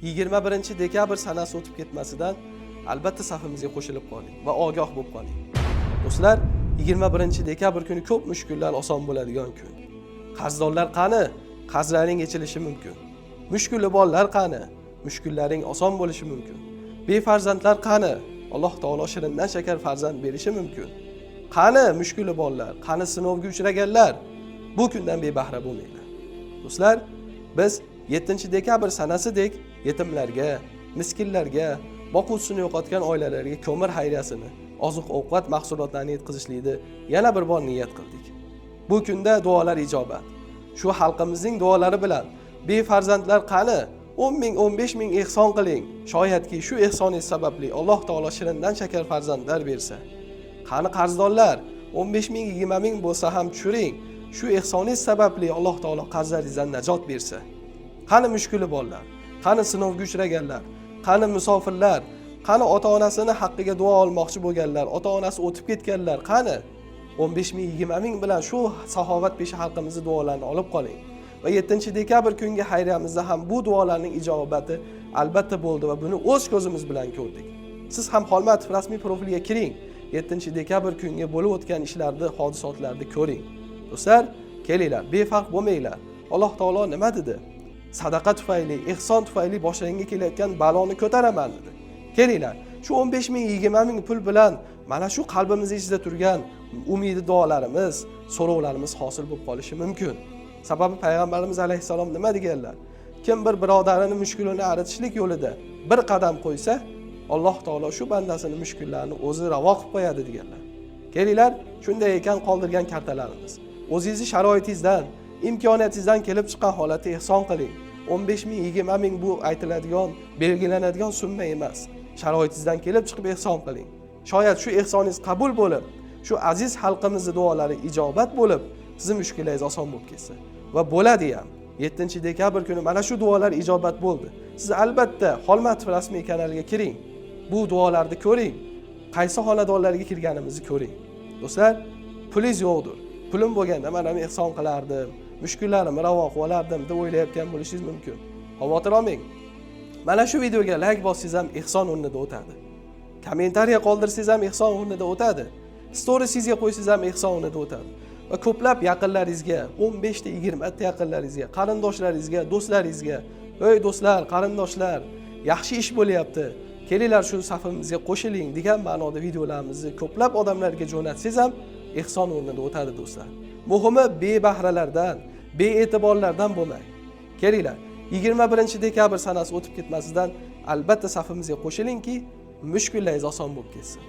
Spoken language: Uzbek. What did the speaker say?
21 dekabr sanasi o'tib ketmasidan albatta safimizga qo'shilib qoling va ogoh bo'lib qoling. Do'stlar, 21 dekabr kuni ko'p mushkullar oson bo'ladigan kun. Qarzdorlar qani? Qarzlaring yechilishi mumkin. Mushkuli borlar qani? Mushkullaring oson bo'lishi mumkin. Befarzandlar qani? Alloh taolo shirindan shakar farzand berishi mumkin. Qani mushkuli borlar, qani sinovga uchraganlar? Bu kundan bebahra bo'lmanglar. Do'stlar, biz 7 dekabr sanasidek yetimlarga, miskinlarga, boquvchisini yo'qotgan oilalarga ko'mir xayriyasini, oziq-ovqat mahsulotlarini yetkazishlikni yana bir bor niyat qildik. Bu kunda duolar ijobat. Shu xalqimizning duolari bilan befarzandlar qani? 10 ming, 15 ming ehson qiling. Shoyatki shu ehsoningiz sababli Alloh taolo shirindan shakar farzandlar bersa. Qani qarzdorlar? 15 ming, 20 ming bo'lsa ham tushiring. Shu ehsoningiz sababli Alloh taolo qarzlaringizdan najot bersa. Qani mushkuli borlar? Qani sinovga uchraganlar? Qani musofirlar? Qani ota-onasini haqqiga duo olmoqchi bo'lganlar, ota-onasi o'tib ketganlar? Qani 15 ming, 20 ming bilan shu saxovat pesha xalqimizni duolarini olib qoling. Va 7 dekabr kungi xayriyamizda ham bu duolarning ijobati albatta bo'ldi va buni o'z ko'zimiz bilan ko'rdik. Siz ham Xolmatov rasmiy profiliga kiring. 7 dekabr kungi bo'lib o'tgan ishlarni, hodisotlarni ko'ring. Do'stlar, kelinglar, befarq bo'lmanglar. Alloh taolo nima dedi? Sadaqa tufayli, ehson tufayli boshlaringga kelayotgan baloni ko'taraman dedi. Kelinglar, shu 15 ming, 20 ming pul bilan mana shu qalbimiz ichida turgan umidi duolarimiz, so'rovlarimiz hosil bo'lib qolishi mumkin. Sababi payg'ambarimiz alayhissalom nima deganlar? Kim bir birodarini mushkulini aritishlik yo'lida bir qadam qo'ysa, Alloh taolo shu bandasini mushkullarini o'zi ravo qilib qo'yadi deganlar. Kelinglar, shunday ekan qoldirgan kartalarimiz. O'zingizni sharoitingizdan, imkoniyatingizdan kelib chiqqan holatda ehson qiling. 15 ming, 20 ming bu aytiladigan, belgilanadigan summa emas. Sharoitingizdan kelib chiqib ehson qiling. Shoyat shu ehsoningiz qabul bo'lib, shu aziz xalqimizni duolari ijobat bo'lib, sizni mushkulingiz oson bo'lib ketsa. Va bo'ladi ham. 7 dekabr kuni mana shu duolar ijobat bo'ldi. Siz albatta Xolmatov rasmiy kanaliga kiring. Bu duolarni ko'ring. Qaysi xonadonlarga kirganimizni ko'ring. Do'stlar, pulingiz yo'qdir. Pulim bo'lganda men ham ehson qilardim, mushkullarimni ravo qilib olardim deb o'ylayotgan bo'lishingiz mumkin. Xavotir olmang. Mana shu videoga like bossangiz ham ehson o'rnida o'tadi. Kommentariya qoldirsangiz ham ehson o'rnida o'tadi. Storiesingizga qo'ysangiz ham ehson o'rnida o'tadi. Va ko'plab yaqinlaringizga, 15 ta, 20 ta yaqinlaringizga, qarindoshlaringizga, do'stlaringizga, "Ey do'stlar, qarindoshlar, yaxshi ish bo'lyapti. Kelinglar shu safimizga qo'shiling" degan ma'noda videolarimizni ko'plab odamlarga jo'natsangiz ham ehson o'rnida o'tadi do'stlar. Muhimi bebahralardan, bee'tiborlardan bo'lmang. Kelinglar, 21 dekabr sanasi o'tib ketmasidan albatta safimizga qo'shilingki, mushkullaringiz oson bo'lib ketsin.